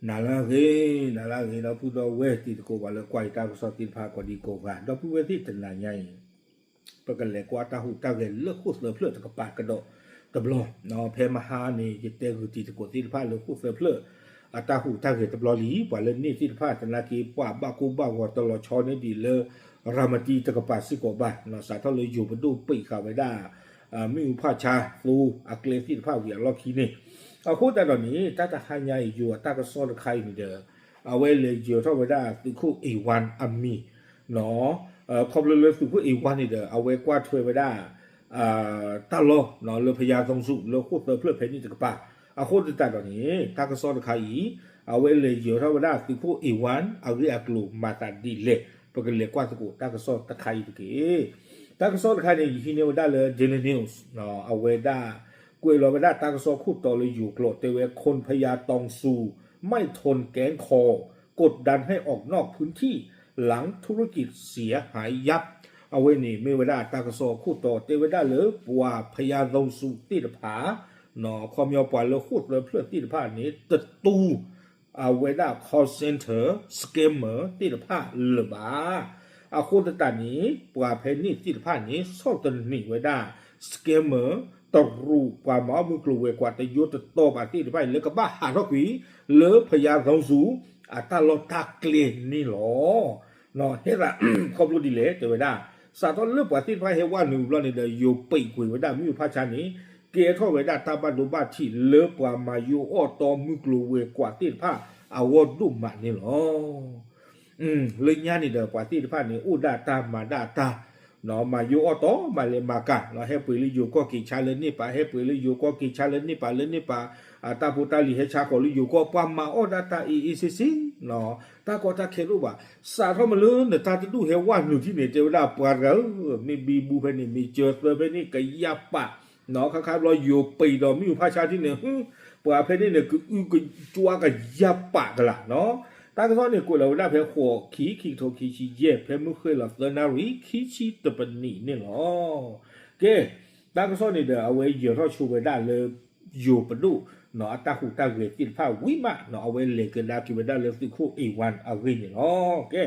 နၤလၢအဂ့ၤ, နၤလၢအဂ့ၤ ဒီပုၢ်ဒီဝဲၢ်တံၤသကိး ပှၤလၢကွၢ်ယတၢ်ကစီၣ်သ့ၣ်တဖၣ်ကိးဒံကိးဂၤ, ဒီပုၢ်ဝဲၢ်သ့ၣ်တနၤညါအံၤ ပကလဲၤကွၢ်တၢ်ဟူးတၢ်ဂဲၤလၢဃိၣ်သၢဖျၢၣ်တကပၤကဒီးတဘျီ, ဖဲမဟါန့ၣ် ယတဲဂုာ်တံၤသကိးသ့ၣ်တဖၣ်လၢဃိၣ်သၢဖျၢၣ် အတၢ်ဟူးတၢ်ဂဲၤတဘျီလံ, ပှၤလၢန့ၢ်သ့ၣ်တဖၣ် သနာ်က့ပှၤဘၣ်ကိၢ်ဘၣ်ဂီၤတလီၤဆီန့ၢ်ဒံးလၢ ရၤမတံတကပၤစ့ၢ်ကီးဘၣ်, စးထီၣ်လၢယိၤပဒိၣ်ပံးဃာ်ဝဲဒၣ် မ့ၣ်အူဖးဆါသိအကျဲသ့ၣ်တဖၣ်ဝံၤအလီၢ်ခံန့ၣ်, အဃိသတးဒီးန့ၣ် တၢ်တဟါညါအံၤ ယိၤအတၢ်ကစီၣ်တခါအံၤန့ၣ်ဒီး အဝဲလဲၤယၢၤထီၣ်ဝဲဒၣ်သုးခိၣ်အ့ဝါအမံၤ, ခီဖျိလၢသုးခိၣ်အ့ဝါန့ၣ်ဒီး အဝဲကွၢ်ထွဲဝဲဒၣ် တၢ်လီၢ်လၢဖယါသီစူၤ လၢဃိၣ်သၢဖျၢၣ်ဖဲန့ၣ်တကပၤ, အဃိသတးဒီးန့ၣ် တၢ်ကစီၣ်တခါအံၤ အဝဲလဲၤယၢၤထီၣ်ဝဲဒၣ်သုးခိၣ်အ့ဝါအဂ့ၢ်အကျိၤမၤသးဒ်လဲၣ်, ပကလဲၤကွၢ်သကိးတၢ်ကစီၣ်တခါအံၤတက့ၢ်. တၢ်ကစီၣ်တခါန့ၣ် ယဟံးန့ၢ်ဝဲဒၣ်လၢ Daily News အဝဲဒၣ် ကွဲးလီၤဝဲဒၣ်တၢ်ကစီၣ်ခိၣ်တီလၢယိၤကျိာ် တဲဝဲ คนพญาตองซูไม่ทนแก๊งคอร์ กดดันให้ออกนอกพื้นที่ หลังธุรกิจเสียหายยับ အဝဲန့ၣ်မ့ၢ်ဝဲဒၣ်တၢ်ကစီၣ်ခိၣ်တီ တဲဝဲဒၣ်လၢ ပှၤဖယါသီစူၤသ့ၣ်တဖၣ် ခီပညီပှၤလၢဃိၣ်သၢဖျၢၣ်သ့ၣ်တဖၣ်န့ၣ် တတူၢ် အဝဲဒၣ် call center scammer သ့ၣ်တဖၣ်လၢၤဘၣ်. အဃိသတးန့ၣ် ပှၤဖဲန့ၣ်သ့ၣ်တဖၣ်န့ၣ် ဆီၣ်သနံးဝဲဒၣ် scammer တရူး ပှၤမၤအီၣ်မုၢ်ကျိၤဝဲၤကွာ်တယိတတီၤဘၣ်သ့ၣ်တဖၣ်အံၤ လၢကဘၣ်ဟးထီၣ်ကွံာ် လၢဖယါသီစူၤ အတၢ်လီၢ်တၢ်ကျဲန့ၣ်လီၤ. ဟဲသး ခီဖျိဒ်လဲၣ် တဲဝဲဒၣ် စးထီၣ်လၢပှၤသ့ၣ်တဖၣ်ဟဲဝဲနုာ်ဘျီန့ၣ်ဒီး ယိၤပံးကွံာ်ဝဲဒၣ်မ့ၣ်အူဖးဆါန့ၣ် ကဲထီၣ်ဝဲဒၣ်တၢ်ဘၣ်ဒိဘၣ်ထံးလၢပှၤမၤယိအီၣ်တီမုၢ်ကျိၤဝဲၤကွာ်သ့ၣ်တဖၣ်အဂီၢ်ဒိၣ်မးန့ၣ်လီၤ. လၢညါန့ၣ်ဒီး ပှၤသ့ၣ်တဖၣ်န့ၣ် အိၣ်ဒၣ်တၢ်မၤဒၣ်တၢ် မၤယိအီၣ်တီမၤလဲၤမၤကၤ ဟဲပှ့ၤလၢယိၤကီၢ်က့ၤဆါလၢန့ၢ်ပာ် ဟဲပှ့ၤလၢယိၤကီၢ်က့ၤဆါလၢန့ၢ်ပာ် လၢန့ၢ်ပာ် အတၢ်ဖိတၢ်လံၤဟဲဆါဃီၤလၢယိၤကီၢ် ပှၤမၤအီၣ်ဒၣ်တၢ်အ့ၣ်အ့ၣ်စ့စ့ တၢ်ကီတၢ်ခဲတအိၣ်ဘၣ်. စးထီၣ်မ့ၢ်လၢနတၢ်တဒူၣ်ဟဲဝဲနုာ်ထံၣ်န့ၣ် တဲဝဲဒၣ်ပှၤတဂၤဧၢ, မ့ၢ်ဘံဘူဖဲန့ၣ် မ့ၢ်စၢၤသၢဖဲန့ၣ် ကယၢ်ပာ် ခါခါဘျီယိၤပံးဒီးမ့ၣ်အူဖးဆါထံၣ်န့ၣ် ပှၤဖဲန့ၣ်န့ၣ် ကအုကကွါကယၢ်ပာ်ကလာ်နီၤ. တၢ်ကစီၣ်န့ၣ် ကွဲးလီၤဝဲဒၣ်ဖဲဃိးခံ ခံကထိခံဆံယဲၢ် ဖဲမုၢ်ဃ့ၢ်လီၤသၢနၣ်ရံၣ် ခံဆံတပနံးန့ၣ်လီၤ. ကဲ တၢ်ကစီၣ်န့ၣ်ဒီး အဝဲယၢၤထီၣ်ဆိဝဲဒၣ်လၢ ယိၤပဒိၣ် အတၢ်ဟူးတၢ်ဂဲၤသ့ၣ်တဖၣ်ဝံၤမး အဝဲလဲၤကဒါက့ၤဝဲဒၣ်လၢသုးခိၣ်အ့ဝါအဂ့ၢ်န့ၣ်လီၤ. ကဲ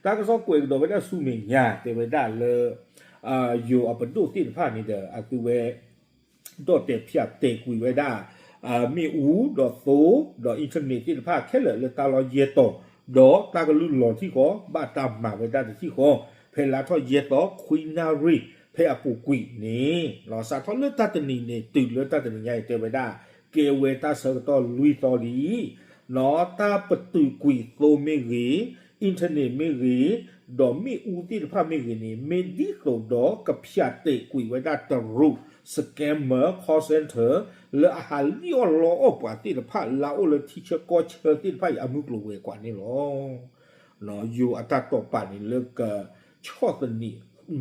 တၢ်ကစီၣ်ကွဲးကဒီးဝဲဒၣ်ဆူမဲာ်ညါ တဲဝဲဒၣ်လၢ ယိၤအပဒိၣ်သ့ၣ်တဖၣ်န့ၣ်ဒီး အသုဝဲ ဒီၣ်တဲာ်ဖၠးတဲာ်ကွံာ်ဝဲဒၣ် မ့ၣ်အူဒီးသိ ဒီး internet သ့ၣ်တဖၣ်ခဲလၢာ်လၢတၢ်လီၢ်ယဲၢ်တီၤ ဒီးတၢ်ကလုၢ်လီၤထံၣ်ဃီ ဘၣ်တၢ်မၤဝဲဒၣ်တထံၣ်ဃီ ဖဲလါထီၣ်ယဲၢ်သီ ခွံနၣ်ရံၣ် ဖဲအပူၤကွံာ်န့ၣ် စးထီၣ်လၢတၢ်တနံၤန့ၣ် တုၤလၢတၢ်တနံၤညါအံၤ တဲဝဲဒၣ် ကဲဝဲတၢ်ဆၢကတီၢ်လွံၢ်သီလံ တၢ်ပတုာ်ကွံာ်သိမ့ၢ်ဂ့ၤ, internet မ့ၢ်ဂ့ၤ, ဒီးမ့ၣ်အူသ့ၣ်တဖၣ်မ့ၢ်ဂ့ၤန့ၣ် မ့ၢ်ဒ်သိးဒီးကဖၠးတဲာ်ကွံာ်ဝဲဒၣ်တရူး scammer call center လၢအဟးလံၣ်အီၣ်လီအီၣ်ပှၤသ့ၣ်တဖၣ် လၢအအိၣ်လၢထံဆၢကီၢ်ဆၢသ့ၣ်တဖၣ်အံၤ အမုၢ်ကျိၤဝဲၤကွာ်န့ၣ်လီၤ. ယိၤအတၢ်တိာ်ပာ်န့ၣ် လၢကဆီၣ်သနံး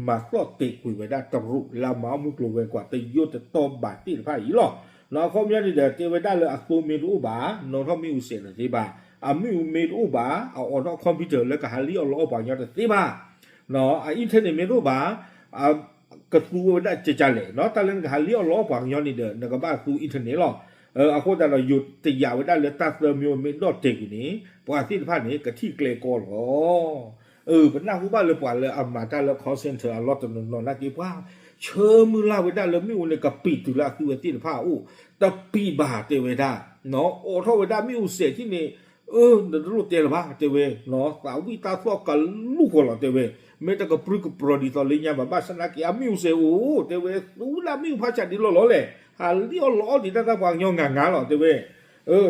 မၤသီၣ်တဲာ်ကွံာ်ဝဲဒၣ်တရူး လၢအမၤအီၣ်မုၢ်ကျိၤဝဲၤကွာ်တယိတတီၤဘၣ်သ့ၣ်တဖၣ်အံၤလီၤ. အခီပညီန့ၣ်ဒီး တဲဝဲဒၣ်လၢအသိမ့ၢ်တအိၣ်ဘၣ် နီၣ်ထီၣ်မ့ၣ်အူစဲးတသ့ဘၣ်, အမ့ၣ်အူမ့ၢ်တအိၣ်ဘၣ် အအိးထီၣ် computer လၢကဟးလံၣ်အီၣ်လီအီၣ်ပှၤကညီတသ့ဘၣ်, အ internet မ့ၢ်တအိၣ်ဘၣ် ကသူဝဲဒၣ်ကကလဲၣ် တၢ်လၢနကဟးလံၣ်အီၣ်လီအီၣ်ပှၤကညီန့ၣ်ဒီး နကဘၣ်သူ internet လီၤ. အဃိသတးဒီး ယိၤတယာ်ဝဲဒၣ်လၢတၢ်သၢမံၤမ့ၢ်ဒီၣ်တဲာ်ကွံာ်န့ၣ် ပှၤသ့ၣ်တဖၣ်န့ၣ် ကထံၣ်ကျဲကီလီၤ. ပနၢ်ဟူဘၣ်လၢပှၤလၢအမၤတၢ်လၢ call center အလီၢ်တနီၤနီၤနာ်က့ ပှၤဆၢမုၢ်လၢ်ဝဲဒၣ်လၢမ့ၣ်အူန့ၣ် ကပံာ်တုၤလၢအသုဝဲသ့ၣ်တဖၣ်အအိၣ်, တပံာ်ဘၣ်တဲဝဲဒၣ်, အိးထီၣ်ဝဲဒၣ်မ့ၣ်အူစဲးထံၣ်န့ၣ် အၢ နတလိၣ်တဲလၢၤဘၣ်တဲဝဲ, သးဝံၣ်တၢ်သီၣ်ကလူၢ်ဃီလီၤတဲဝဲ, မ့ၢ်တကပြုၢ်ကပြီၤဒ်သိးလၢညါဘၣ် ဘၣ်ဆၣ်သနာ်က့ အမ့ၣ်အူစဲးအိၣ်တဲဝဲ, သူဝဲဒၣ်မ့ၣ်အူဖးဆါဒ်လီၢ်လီၤလဲၣ်, ဟးလံၣ်အီၣ်လီအီၣ်ဒံးတၢ်တၢ်ပှၤကညီဂၤဂၤလီၤတဲဝဲ.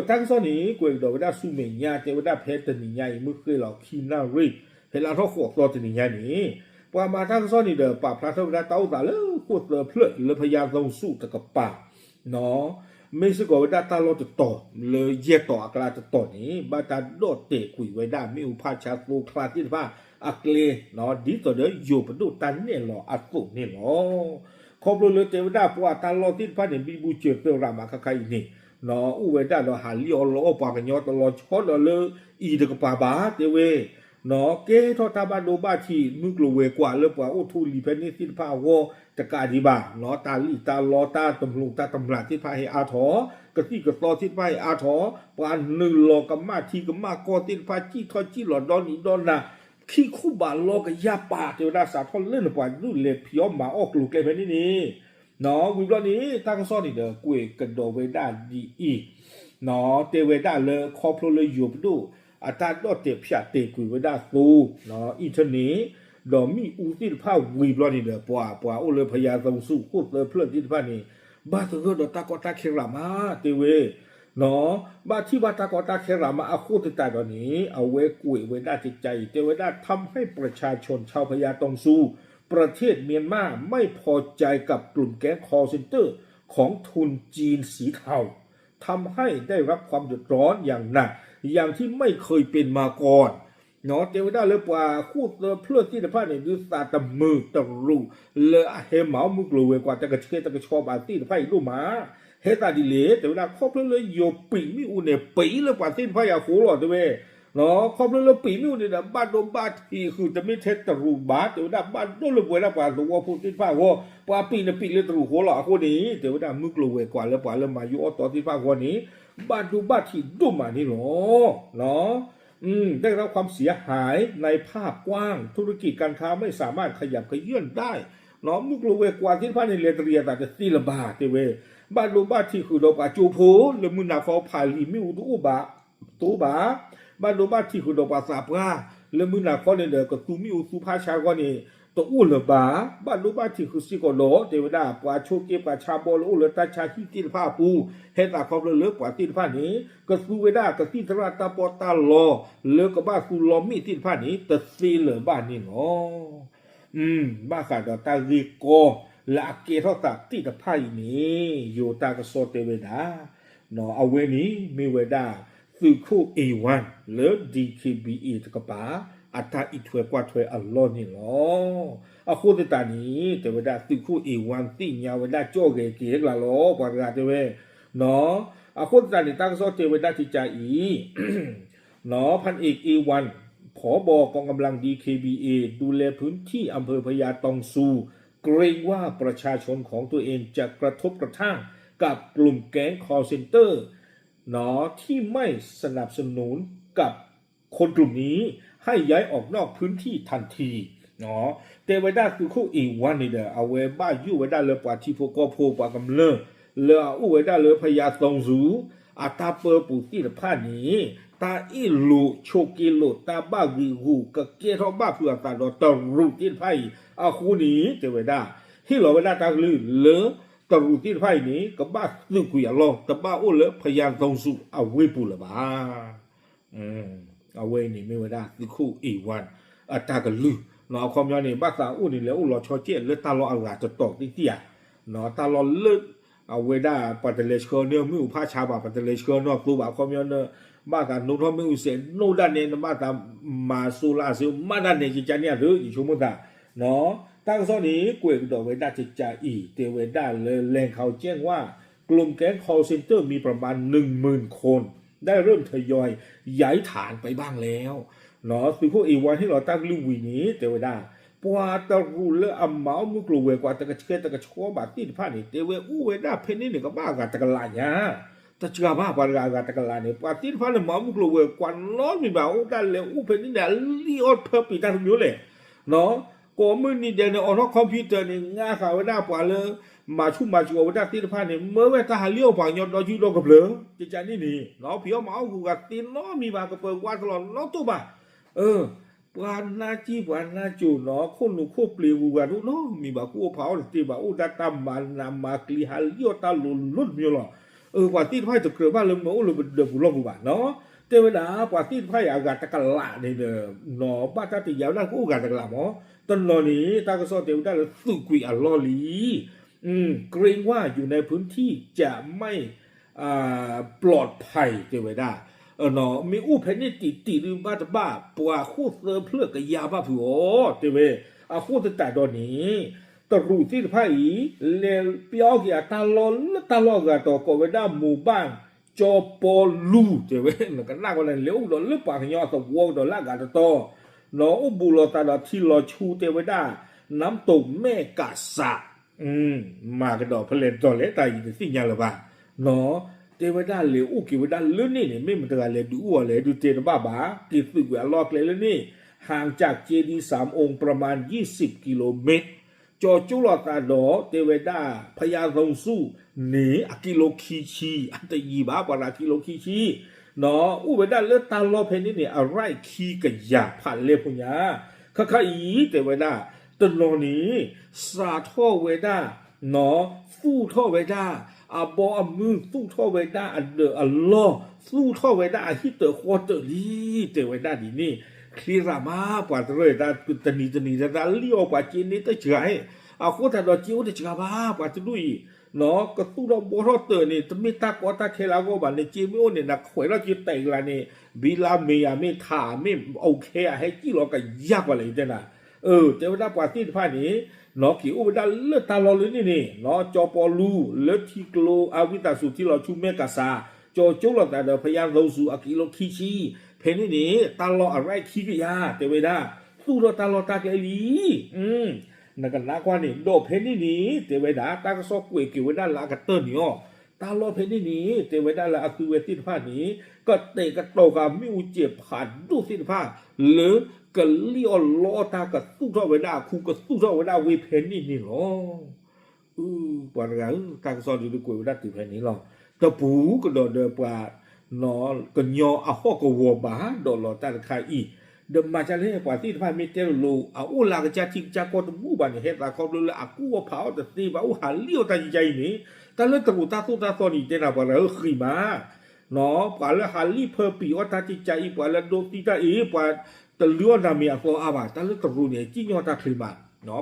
တၢ်ကစီၣ်န့ၣ် ကွဲးကဒီးဝဲဒၣ်ဆူမဲာ်ညါ တဲဝဲဒၣ်ဖဲတနံၤညါအံၤ မုၢ်ဃ့ၢ်လီၤခံနၣ်ရံၣ် ဖဲလါထီၣ်ဃိးသီတနံၤညါန့ၣ် ပှၤမၤတၢ်ကစီၣ်န့ၣ်ဒီး ပာ်ဖျါထီၣ်ဝဲဒၣ်တၢ်အိၣ်သးလၢဃိၣ်သၢဖျၢၣ်လၢဖယါသီစူၤတကပၤ မ့ၢ်စ့ၢ်ကီးဝဲဒၣ်တၢ်လီၢ်တတီၤလၢယဲၢ်တီၤအကျါတတီၤန့ၣ် ဘၣ်တၢ်ဒီၣ်တဲာ်ကွံာ်ဝဲဒၣ်မ့ၣ်အူဖးဆါသိချါသ့ၣ်တဖၣ်အကျဲ ဒ်သိးဒီးယိၤပဒိၣ်တၢ်နဲၣ်လီၤအသိးန့ၣ်လီၤ. ခီဖျိလၢတဲဝဲဒၣ်ပှၤတၢ်လီၢ်သ့ၣ်တဖၣ်န့ၣ် ဘံဘူစၢၤသရၣ်မးခါခါအံၤန့ၣ် အိၣ်ဝဲဒၣ်ဒီးဟးလံၣ်အီၣ်လီအီၣ်ပှၤကညီတလီၤဆီဒီးလၢအံၤတကပၤဘၣ်တဲဝဲ, ကဲထီၣ်တၢ်ဘၣ်ဒိဘၣ်ထံး မုၢ်ကျိၤဝဲၤကွာ်လၢပှၤအိၣ်ထူလံၤဖဲန့ၣ်သ့ၣ်တဖၣ်အဂီၢ်တကးဒံးဘၣ်, တၢ်လံၣ်တၢ်လီတၢ်တမျိးတၢ်တမျာ်သ့ၣ်တဖၣ်ဟဲအါထီၣ်, ကသံၣ်ကသီသ့ၣ်တဖၣ်ဟဲအါထီၣ်, ပှၤနုာ်လီၤကမၣ်ထံကမၣ်ကီၢ်သ့ၣ်တဖၣ် စံၣ်ထီၣ်စံၣ်လီၤဒီနံၤဒီနၤ, ခံခူဘးလီကယၢ်ပာ် တဲဝဲဒၣ် စးထီၣ်လၢနပှၤဒုးလဲၤဖံးအီၣ်မၤအီၣ်ကျိၤကျဲဖဲန့ၣ်န့ၣ်, ဝံၤဘျီန့ၣ် တၢ်ကစီၣ်န့ၣ်ဒီး ကွဲးကဒီးဝဲဒၣ်ဒ်အံၤ, တဲဝဲဒၣ်လၢခီဖျိလၢယိၤပဒိၣ် အတၢ်ဒီၣ်တဲာ်ဖၠးတဲာ်ကွံာ်ဝဲဒၣ်သိ, internet ဒီးမ့ၣ်အူသ့ၣ်တဖၣ်ဝံၤဘျီန့ၣ်ဒီး ပှၤ ပှၤအိၣ်လၢ ဖယၤသုင်ဆူၣ် ဃိၣ်သၢဖျၢၣ်သ့ၣ်တဖၣ်န့ၣ် ဘၣ်သဂၢၢ်ဒီးတၢ်ကီတၢ်ခဲရးမး တဲဝဲ ဘၣ်ထံၣ်ဘၣ်တၢ်ကီတၢ်ခဲရးမးအဃိသတးဒီးန့ၣ် အဝဲကွဲးဝဲဒၣ်ကကါအံၤ တဲဝဲဒၣ် ทำให้ประชาชนชาวพญาตองซู ประเทศเมียนมาไม่พอใจกับกลุ่มแก๊ง call center ของทุนจีนสีเทา ทำให้ได้รับความเดือดร้อนอย่างหนัก อย่างที่ไม่เคยเป็นมาก่อน တဲဝဲဒၣ်လၢပှၤဃိၣ်သၢဖျၢၣ်သ့ၣ်တဖၣ်န့ၣ် ဒုးသးတမုာ်တရူး လၢအဟဲမၤအီၣ်မုၢ်ကျိၤဝဲၤကွာ် တကဆှဲတကဆှီဘၣ်သ့ၣ်တဖၣ်အံၤဒိၣ်မး, ဟဲသးဒ်လဲၣ် တဲဝဲဒၣ်ခီဖျိလၢယိၤပံာ်မ့ၣ်အူန့ၣ် ပံာ်လၢပှၤသ့ၣ်တဖၣ်အံၤအဃိလီၤ တဲဝဲ ခီဖျိလၢပံာ်မ့ၣ်အူန့ၣ်ဒီး ဘၣ်ဒိဘၣ်ထံးဃုာ်တမ့ၢ်ထဲတရူးဘၣ် တဲဝဲဒၣ် ဘၣ်ဒိလၢပဝဲဒၣ်ပှၤသဝီဖိသ့ၣ်တဖၣ်အဂီၢ် ပှၤပံာ်န့ၣ်ပံာ်လၢတရူးအဃိလီၤ အဃိန့ၣ် တဲဝဲဒၣ်မုၢ်ကျိၤဝဲၤကွာ်လၢပှၤလၢမၤယိၣ်အီၣ်တီသ့ၣ်တဖၣ်အဂီၢ်န့ၣ် ဘၣ်ဒိဘၣ်ထံးဒိၣ်မးန့ၣ်လီၤ. ได้รับความเสียหายในภาพกว้าง ธุรกิจการค้าไม่สามารถขยับเขยื้อนได้ မုၢ်ကျိၤဝဲၤကွာ်သ့ၣ်တဖၣ်န့ၣ် လဲၤတရံးအသးတသ့လၢၤဘၣ် တဲဝဲ ဘၣ်ဒိဘၣ်ထံးဃုာ်ဒီးပှၤကၠိဖိ လၢမုၢ်နၤခီဖးလံာ်မ့ၣ်အူတအိၣ်ဘၣ် တအိၣ်ဘၣ်, ဘၣ်ဒိဘၣ်ထံးဃုာ်ဒီးပှၤသးပှၢ် လၢမုၢ်နၤခီန့ၣ်ဒီး ကသူမ့ၣ်အူသူဖးဆါအဂီၢ်န့ၣ် တအိၣ်လၢၤဘၣ်, ဘၣ်ဒိဘၣ်ထံးဃုာ်စ့ၢ်ကီးဒီး တဲဝဲဒၣ် ပှၤဆိးက့ပှၤဆါဘီလၢအိၣ်လၢတၢ်ဆါဟံၣ်သ့ၣ်တဖၣ်အပူၤ ဟဲသးခီဖျိလၢပှၤသ့ၣ်တဖၣ်န့ၣ် ကသူဝဲဒၣ်ကသံၣ်သရၣ်တၢ်ပီးတၢ်လီ လၢကဘၣ်သူလီမ့ၣ်သ့ၣ်တဖၣ်န့ၣ် တသ့လၢၤဘၣ်န့ၣ်လီၤ. ဘၣ်ဃးဒီးတၢ်ဂ့ၢ်ကီလၢအကဲထီၣ်သးသ့ၣ်တဖၣ်အံၤန့ၣ် ယိၤတၢ်ကစီၣ်တဲဝဲဒၣ် အဝဲန့ၣ်မ့ၢ်ဝဲဒၣ် သုးခိၣ် A one လၢ D K B A တကပၤ အတၢ်အံးထွဲကွၢ်ထွဲအလီၢ်န့ၣ်လီၤ. အဃိသတးန့ၣ် တဲဝဲဒၣ်သုးခိၣ် A one သ့ၣ်ညါဝဲဒၣ်ကၠီၣ်ဂဲၤက့ၤအကျါလီၤ ပှၤတဂၤတဲဝဲ အဃိသတးန့ၣ် တၢ်ကစီၣ်တဲဝဲဒၣ်ကကါအံၤ พันเอก เอวัน ผบ.กองกำลัง ดีเคบีเอ ดูแลพื้นที่อำเภอพญาตองซู เกรงว่าประชาชนของตัวเองจะกระทบกระทั่งกับกลุ่มแก๊ง call center เนาะ ที่ไม่สนับสนุนกับคนกลุ่มนี้ให้ย้ายออกนอกพื้นที่ทันที เนาะ တဲဝဲဒၣ်သုးခိၣ် A one န့ၣ်ဒီး အဝဲဘၣ်ယိၣ်ဝဲဒၣ်လၢပှၤထံဖိကီၢ်ဖိပှၤကမျၢၢ် လၢအအိၣ်ဝဲဒၣ်လၢ ဖယၤသုင်ဆူၣ် အတၢ်ပၢပူၤသ့ၣ်တဖၣ်န့ၣ် တၢ်အ့ၣ်လိာ်ဆိးက့လိာ် တၢ်ဘၣ်ဂံာ်ဂူာ် ကကဲထီၣ်ဘၣ်ဖုးအသးဒီးတရူးသ့ၣ်တဖၣ်အံၤ အဃိန့ၣ် တဲဝဲဒၣ် ဟ့ၣ်လီၤဝဲဒၣ်တၢ်ကလုၢ်လၢ တရူးသ့ၣ်တဖၣ်အံၤန့ၣ် ကဘၣ်သုးကွံာ်အလီၢ် တဘၣ်အိၣ်လၢ ဖယၤသုင်ဆူၣ် အဝ့ၢ်ပူၤလၢၤဘၣ်. အဝဲအံၤန့ၣ်မ့ၢ်ဝဲဒၣ်သုးခိၣ် A one အတၢ်ကလုၢ် အခီပညီန့ၣ် ဘၣ်သးအိၣ်န့ၣ် လဲၤအိၣ်လီၤဆီကဲးလၢတၢ်လီၢ်အဂၤတတီၤသ့ၣ်သ့ၣ်ဧါ, တၢ်လီၢ်လၢ အဝဲဒၣ်ပှၤတလဲၤဆှၢန့ၢ်မ့ၣ်အူဖးဆါဘၣ် ပှၤတလဲၤဆှၢန့ၢ်သိဘၣ် အခီပညီန့ၣ် ဘၣ်သးနိထီၣ်မ့ၣ်အူစဲးနိဒၣ်နဲ နဘၣ်သးမၤစိလၢအစ့မးဒၣ်နဲ ကကါန့ၣ်အသု ယဆိကမိၣ်သး တၢ်ကစီၣ်န့ၣ် ကွဲးကဒီးဝဲဒၣ်ကကါအံၤ တဲဝဲဒၣ်လၢ แหล่งข่าวแจ้งว่า กลุ่มแก๊ง call center มีประมาณหนึ่งหมื่นคน ได้เริ่มทยอยย้ายฐานไปบ้างแล้ว သုးခိၣ် A one ဟ့ၣ်လီၤတၢ်ကလုၢ်ဝံၤန့ၣ် တဲဝဲဒၣ် ပှၤတရူးလၢအမၤအီၣ်မုၢ်ကျိၤဝဲၤကွာ် တကဆှဲတကဆှီဘၣ်သ့ၣ်တဖၣ်န့ၣ် တဲဝဲအိၣ်ဝဲဒၣ်ဖဲန့ၣ်န့ၣ် ကဘၣ်အဂၤတကလးညါ တစှၤဘၣ်ပှၤတဂၤအဂၤတကလးန့ၣ် ပှၤသ့ၣ်တဖၣ်န့ၣ် မၤအီၣ်မုၢ်ကျိၤဝဲၤကွာ်နီတမံၤဘၣ် အိၣ်ဒၣ်လဲၤအိၣ်ဖဲန့ၣ်န့ၣ် အလံၣ်အီၣ်ဖၢပံာ်တၢ်တမံၤလဲၣ် ကိးမုၢ်နံၤဒဲးန့ၣ် အိးထီၣ် computer န့ၣ် ငါဃာ်ဝဲဒၣ်ပှၤလၢ မၤဆူၣ်မၤစူၤအီၤဝဲဒၣ်သ့ၣ်တဖၣ်န့ၣ် မၢဝဲတၢ်ဟးလံၣ်အီၣ်ပှၤကညီဒီကၠူဒီကဖျၢၣ် ကကါန့ၣ်န့ၣ် ဖံးအီၣ်မၤအီၣ်ဂုၤဂၤသ့နီတမံၤဘၣ် ကပၢၤဝါတလီၤနီတိၢ်ဘၣ် ပှၤနါကံၢ်ပှၤနါကိၤနီၤ ခိၣ်နူာ်ခိၣ်ပျ့ၤဂုၤဂၤဒိၣ်နီတမံၤဘၣ် ကူအိၣ်ဖးအီၣ်တသ့ဘၣ် အိၣ်ဒၣ်တၢ်မၤနးမၤကျံးဟးလံၣ်အီၣ်တၢ်လိၤလိၤတမံၤလီၤ. ပှၤသ့ၣ်တဖၣ်အံၤတကြၢးဘၣ်လၢမၢအိၣ်လၢပဒၢးပူၤလီၢ်ပူၤဘၣ်နီၤ.တဲဝဲဒၣ် ပှၤသ့ၣ်တဖၣ်အံၤအဂၤတကလးန့ၣ်ဒီး နီၤ ဘၣ်တၢ်တယာ်ဝဲဒၣ်ကအိၣ်ဂၤတကလးမး. တနီၤန့ၣ် တၢ်ကစီၣ်တဲဝဲဒၣ်လၢသုးကွံာ်အလီၢ်လံ เกรงว่าอยู่ในพื้นที่จะไม่ ปลอดภัย တဲဝဲဒၣ် မ့ၢ်အိၣ်ဖဲန့ၣ်တံၢ်တံၢ်ဒုးဘၣ်တဘၣ် ပှၤဃိၣ်သၢဖျၢၣ်ကယါဘၣ်ဖုးအီၤ တဲဝဲ အဃိသတးဒီးန့ၣ် တရူးသ့ၣ်တဖၣ်အံၤ လဲၤပျီက့ၤအတၢ်လီၢ်လၢတၢ်လီၢ်အဂၤတီၤ ကိးဝဲဒၣ် မူၤဘၣ်ကၠီပီလူ တဲဝဲ နကနၣ်ကီးန့ၣ် လဲၤအိၣ်ကဒီးလၢပှၤကညီအသဝီကဒီးလၢအဂၤတတီၤ အိၣ်ဘူးလိာ်သးဒီးထံလီၤဆူ တဲဝဲဒၣ် နမ်တိၢ်မဲၣ်ကးစး မၤကဒီးဖဲလဲၣ်တတီၤလဲၣ် တၢ်အံၤတသ့ၣ်ညါလၢၤဘၣ်, တဲဝဲဒၣ်လဲၤအိၣ်က့ၤဝဲဒၣ်လၢန့ၣ်န့ၣ် မ့ၢ်မတဂၤလဲၤဒုးအိၣ်အီၤလဲၣ် ဒုးတဲတဘၣ်ဘၣ် က့ၤသုးကွံာ်အလီၢ်အကျဲလၢန့ၣ် ဟးကၠးက့ဒံစၢ်အိၣ် ပြမၤယံးစံးကံလိမ့ၣ် ကၠီၤကၠိလိာ်သးဒီး တဲဝဲဒၣ် ဖယါသိဆူၣ်န့ၣ် အကံလိခံဆံ အတယံာ်ဘၣ် ပှၤရၤကံလိခံဆံ အိၣ်ဝဲဒၣ်လၢတၢ်လီၢ်ဖဲန့ၣ်န့ၣ် အရၢၢ်ခံကယၤဖးလဲၢ်ဖိညါ, ခါခါအံၤ တဲဝဲဒၣ် တနီၤန့ၣ် စးထီၣ်ဝဲဒၣ် သူၣ်ထီၣ်ဝဲဒၣ် အဘီအမုၢ် သူၣ်ထီၣ်ဝဲဒၣ်အဒၢးအလီၢ် သူၣ်ထီၣ်ဝဲဒၣ်အဟံၣ်တၢၤဃီတၢၤလံ တဲဝဲဒၣ်ဒ်န့ၣ်, ချ့ရၤမး ပှၤတရၢၢ်တၢ်တနံၤတနံၤ တၢ်လံၣ်အီၤပှၤစ့န့ၣ်တစှၤဟဲ, အဃိသတးဒီးစ့အိၣ်တစှၤဘၣ် ပှၤတဒူၣ်အံၤ ကသူၣ်ထီၣ်ဘီထီၣ်တၢၤန့ၣ် တမ့ၢ်တၢ်ကီတၢ်ခဲလၢအဂီၢ်ဘၣ်န့ၣ် စ့မ့ၢ်အိၣ်န့ၣ် နခွဲးထီၣ်က့ၤတဲာ်ကလၤန့ၣ် ဘံလါမ့ၢ်ယၤမ့ၢ်ထးမ့ၢ်အိၣ်ခဲအ ဟဲစံၣ်လီၤကယၢ်ကွၢ်လဲၣ် ယတဲနၤ, တဲဝဲဒၣ်ပှၤသ့ၣ်တဖၣ်န့ၣ် က့ၤအိၣ်ဝဲဒၣ်လၢတၢ်လီၢ်လၢန့ၣ်န့ၣ် ကၠီၤပီလူၤ လၢထံကျိအဝံသးစူၤထံလီၤဆူမဲၢ်ကးစး ကၠီၤကၠိလိာ်သးဒီးဖယါသိဆူၣ်အကံလိခံဆံ ဖဲန့ၣ်န့ၣ် တၢ်လီၢ်အရၢၢ်ခံကယၤ တဲဝဲဒၣ် သူၣ်ထီၣ်တၢ်လီၢ်တၢ်ကျဲလံ နကနၣ်ကွၢ်န့ၣ် ဒီးဖဲန့ၣ်န့ၣ် တဲဝဲဒၣ် တၢ်ကစီၣ်ကွဲးက့ၤဝဲဒၣ်လၢအကတၢၢ်န့ၣ်အီၤ, တၢ်လီၢ်ဖဲန့ၣ်န့ၣ် တဲဝဲဒၣ်လၢအသုဝဲသ့ၣ်တဖၣ်န့ၣ် ကတဲာ်ကတီၤဃာ်မ့ၣ်အူကၠဲးဖးဒိၣ်သ့ၣ်တဖၣ် လၢကလံၣ်အီၣ်လီအီၣ်တၢ် ကသူၣ်ထီၣ်ဝဲဒၣ်အခူ ကသူၣ်ထီၣ်ဝဲဒၣ်ဝ့ၢ်ဖဲန့ၣ်န့ၣ်လီၤ. ပှၤတဂၤဧၢ, တၢ်ကစီၣ်ဒ်ကွဲးဝဲဒၣ်တုၤဖဲန့ၣ်လီၤ. တပူၤကဒီးဒီးပှၤ ကညီအဟီၣ်ကဝီၤဘၣ်ဒီးလီၤတၢ်တခါအံၤ, ဒီးမၤဒ်လဲၣ် ပှၤသ့ၣ်တဖၣ်မ့ၢ်တဲလိၤလိၤ အအိၣ်လၢအကစၢ်ထံကစၢ်ကီၢ်တဘူၣ်ဘၣ်န့ၣ် ဟဲသးခီဖျိလၢအကူၣ်အီၣ်ဖးအီၣ်တသ့ဘၣ် အိၣ်ဟးလံၣ်အီၣ်တၢ်ကကါအံၤန့ၣ်, တၢ်လၢတရူးတၢ်သိၣ်တၢ်သီန့ၣ် ယတဲနၤပှၤတဂၤဧၢ ဃံးမး ပှၤလၢဟးလံၣ်ဖၢပံာ်အီၣ်တၢ်ကကါအံၤ ပှၤလၢဒိးသံတၢ်အံၤ ပှၤတလုၢ်အီၣ်နၤမ့ၢ်အသီအါဘၣ် တၢ်လၢတရူးန့ၣ် စံၣ်ညီၣ်တၢ်ချ့မး,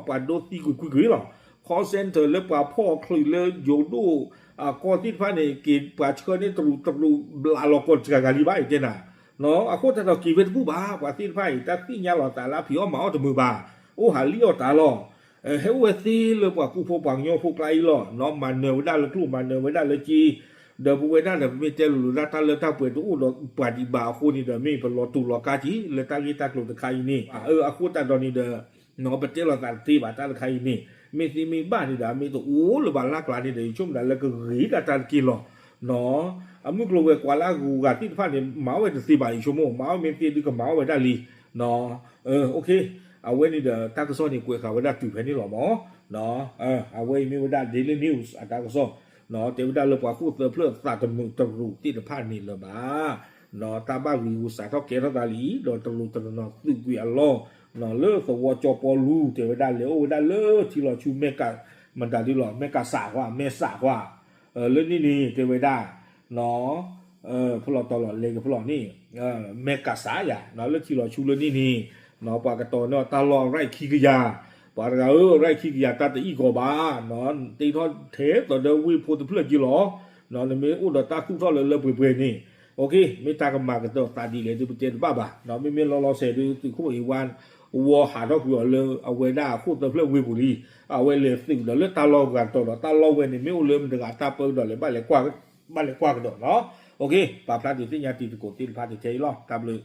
ပှၤဒိးသံကွ့ၢ်ကွ့ၢ်ကွ့ၢ်လီၤ. call center လၢပှၤဖီၣ်ချုးလၢယိၤဒိၣ် အကီၢ်သ့ၣ်တဖၣ်န့ၣ် က့ၤပှၤဆှၢန့ၢ်တရူးတရူးဘျးလီၤကီၢ်တစှၤဂၤလံဘၣ် ယတဲနၤ, အဃိသတးဒီးက့ၤဝဲတဘူၣ်ဘၣ် ပှၤသ့ၣ်တဖၣ်အံၤ တၢ်သ့ၣ်ညါလီၤသးလၢအဖံးအီၣ်မၤအီၣ်တမုာ်ဘၣ်, အိၣ်ဟးလံၣ်အီၣ်တၢ်လီၤ ဟဲအိၣ်ဝဲသ့လၢပှၤကူဖိပှၤကညီဖိကျါအံၤလီၤ, မၤနၢၤဝဲဒၣ်လၢကျိၣ်မၤနၢၤဝဲဒၣ်လၢက့, ဒီးပဝဲဒၣ်ဒီး ပမ့ၢ်တဲလိၤလိၤဒၣ်တၢ်လၢတၢ်ပှဲၤတအိၣ်ဒီးပှၤဒံးဘၣ်အဃိန့ၣ်ဒီး မ့ၢ်ပလီၤတူာ်လီၤကာ်က့ၤလၢတၢ်ဂ့ၢ်တၢ်ကျိၤတခါအံၤန့ၣ်, အဃိသတးဒီးန့ၣ်ဒီး ပတဲလိာ်သးတသ့ဘၣ်တၢ်တခါအံၤန့ၣ်, မ့ၢ်သ့မ့ၢ်ဘၣ်န့ၣ်ဒီး မ့ၢ်တအိၣ်လၢၤဘၣ်လၢ်ကျါန့ၣ်ဒီး ယဆိကမိၣ်ဒၣ်လၢကဂ့ၤဒၣ်တၢ်တက့ၢ်လီၤ. အမုၢ်ကျိၤဝဲၤကွာ်လၢအဂုၤအဂၤသ့ၣ်တဖၣ်န့ၣ် မၤအီၣ်ဝဲတသ့ဘၣ် ယဆိကမိၣ် မၤအီၣ်မ့ၢ်သ့ဒုးကမၤအီၣ်ဝဲဒၣ်လံ. အဝဲန့ၣ်ဒီး တၢ်ကစီၣ်န့ၣ် ကွဲးဃာ်ဝဲဒၣ်တုၤဖဲန့ၣ်လီၤမး. အဝဲအံၤမ့ၢ်ဝဲဒၣ် Daily News အတၢ်ကစီၣ်, တဲဝဲဒၣ်လၢပှၤခိၣ်သၢဖျၢၣ်သးတမုာ်တရူးသ့ၣ်တဖၣ်န့ၣ်လၢၤဘၣ်. တၢ်ဘၣ်ဂံာ်ဂူာ်စးထီၣ်ကဲထီၣ်သးလံ ဒီးတရူးတနီၤနီၤသုးကွံာ်အလီၢ်, လၢသဝီကၠီၤပီလူၤ တဲဝဲဒၣ်လဲၤအိၣ်ဝဲဒၣ်လၢထံလီၤဆူမဲၢ်ကး မတၤဒုလီၤ မဲၢ်ကးစးကွၢ် မဲၢ်စးကွၢ်, လၢန့ၣ်န့ၣ် တဲဝဲဒၣ် ဖလီၢ်တီၤလီၤလဲၤကဖလီၢ်န့ၣ်, မဲၢ်ကးစးယၤ လၢထံလီၤဆူလၢန့ၣ်န့ၣ်, ပှၤကတီၤန့ၢ်တၢ်လီၢ်အရၢၢ်ခံကယၤ, ပှၤတဂၤဧၢ အရၢၢ်ခံကယၤတၢ်တအံၣ်ကီးဘၣ်, တ့ထီၣ်ထဲသိးဒီးဝ့ၢ်ဖိတဖျၢၣ်က့လီၤ, နမ့ၢ်အိၣ်ဒီးတၢ်သူၣ်ထီၣ်လၢလၢပှဲၤပှဲၤန့ၣ်, မ့ၢ်တၢ်ကမၤကတၢၢ်သးဒ်လဲၣ်ဒုးပတဲတဘၣ်ဘၣ်, မ့မ့ၢ်လီၤလီၤဆဲးဒုး သုးခိၣ်အ့ဝါ ဝီဟးထီၣ်ကွံာ်အီၤလၢအဝဲဒၣ်အခိၣ်သၢဖျၢၣ်ဝ့ၢ်ပူၤလံ, အဝဲလဲၤသုးကဒီးလၢတၢ်လီၢ်ဂၤတီၤဒီး တၢ်လီၢ်ဝဲန့ၣ် မ့ၢ်အိၣ်လၢမတဂၤတၢ်ပၢကဒီးလဲၣ် ဘၣ်လဲၤကွၢ်ကဒီးနီၤ. ပာ်ဖျါဒုးသ့ၣ်ညါတံၤသကိးသ့ၣ်တဖၣ်တထဲအံၤလီၤ. တၢ်ဘျုး